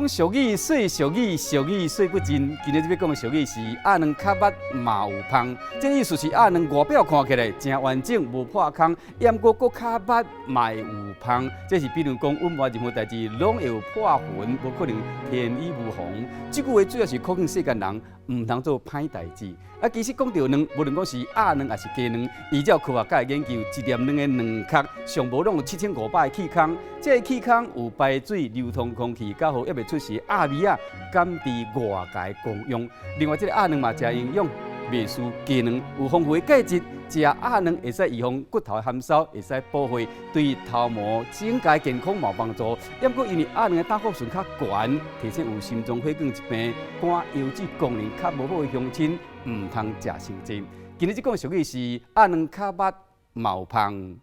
講俗語，說俗語，俗語說不盡。今日欲講的俗語是鴨卵較密嘛有蜂。這意思是鴨卵外表看起來誠完整，無破空，毋過閣較密嘛會有蜂。這是比如講，隱瞞任何代誌攏會有破痕，無可能天衣無縫。這句話主要是苦勸世間人毋通做歹代誌。啊，其實講著卵，無論講是鴨卵抑是雞卵，依照科學家的研究，一粒卵的卵殼上無攏有7500個氣孔。這个氣孔有排水、流通空氣，佮予猶未出世鴨米仔感知外界光亮。另外，這个鴨卵嘛誠營養，袂輸雞卵，有豐富的鈣質。食鴨卵會使預防骨頭的含羞，會使補血，對頭毛整個健康嘛有幫助。毋過因為鴨卵的膽固醇較懸，提醒有心臟血管疾病、肝腰子功能較無好的鄉親，毋通食傷濟。今日這講俗語是鴨卵較密嘛有蜂。